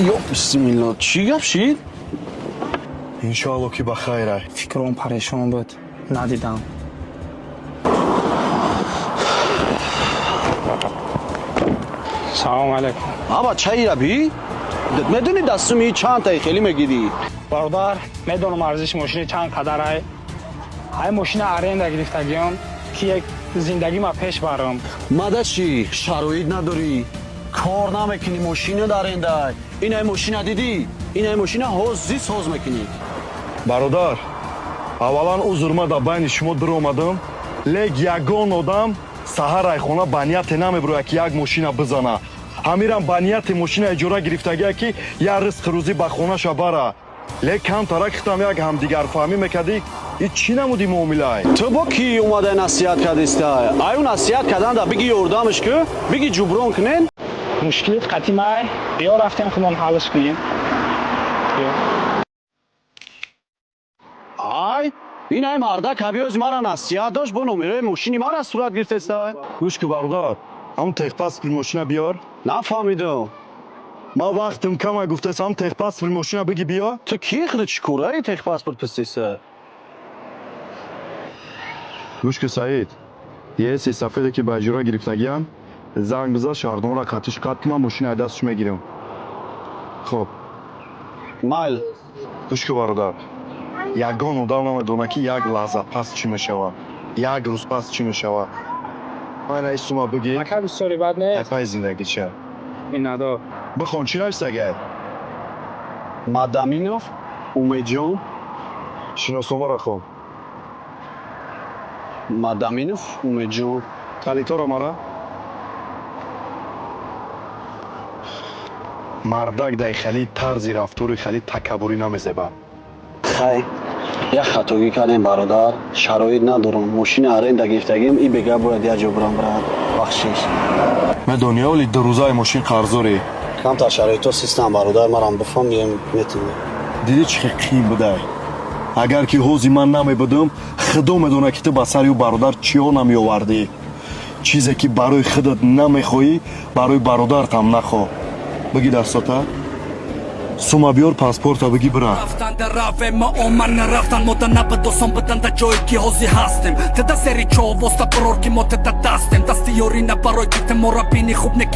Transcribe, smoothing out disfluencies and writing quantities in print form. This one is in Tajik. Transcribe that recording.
Ё бисмилла, чӣ гап шид? Иншоалло, ки ба хайрай. Фикром парешон буд, надидам. Салому алайкум. Аба, чайра би? Медони, дастуми чанд тай хеле мегирӣ? Бародар, медонам, арзиши мошини чанд қадарай. Ҳай, мошина аренда гирифтагиём, ки як зиндагима пеш барам. Мада чӣ шароит надорӣ, кор намекунӣ, мошина дар арендай. Инай мошина дидӣ? Инай мошина ҳозир соз мекунӣ. Бародар, аввалан узр, ма дар байни шумо дуромадам, лек ягон одам саҳар айхона ба нияте намебирояд, ки як мошина бизана. Ҳамирам ба нияти мошина иҷора гирифтагия, ки як ризқи рӯзӣ ба хонаша бара. Лек камтарак хитам як ҳамдигарфаҳмӣ мекардӣ. И чӣ намуди муомилай? Ту бо кӣ омадай насиҳат кардистай? Аю насиҳат карданда биги, ёрдамаш ку, биги, ҷуброн кунен. Мушкилит қатимай, биё, рафтем, худмон ҳаллш кунем. Биё. Ай, инай мардак ҳабиёзи мара насиҳат дошт, бо номерои мошини мара сурат гирифтестай. Гӯш ку, бародар, ҳамн техпаспорти мошина биёр. Нафаҳмидам. Ма вақтам кама гуфтас, ҳам техпаспорти мошина биги, биё. Ту ки худ, чӣ кораи техпаспорт пистиса? Гӯш ку, Саид, еси сафеде, ки ба иҷора гирифтагиам, занг биза, шаҳрдонро қатиш қат ки ман мошина дастш мегирам. Хоб. Майл. Гӯш ку, бародар, ягон одам намедонад, ки як лаҳза пас чӣ мешавад, як рӯз пас чӣ мешавад. Ман ай сума бигир. Ака, бисёри бад не. Айпай зиндагӣ ча. Миннатдор. Бихон, чӣ нависагай? Мадаминов Умедҷон. Шиносномаро хон. Мадаминов Умедҷон. Калиторо мара. Мардак дай хали тарзи рафтори хали такаббурӣ намезеба. Хай, як хатогӣ кардем, бародар, шароит надорам, мошини аренда гирифтагим, и бега бояд як ҷо бурам, брат, бахшиш. Медонӣ, оли 2 рӯзаи мошин қарздорӣ. Камтар шароито систам, бародар, марам бифаҳмем, метунем. Дидӣ, чӣ хел қиин будай? Агар ки ҳози ман намебудам, худо медонад, ки ту ба сари ӯ бародар чиҳо намеовардӣ. Чизе ки барои худат намехоҳӣ, барои бародаратам нахоҳ. Биги дастата, сума биёр, паспорта биги, бира. Рафтан дар раве ма оман нарафтан, мо да набад осон бадан да ҷое, ки ҳозир ҳастем. Теда сери чо воста барор, ки мо теда дастем, дасти ёрӣ на барои ки те мора бини хуб не.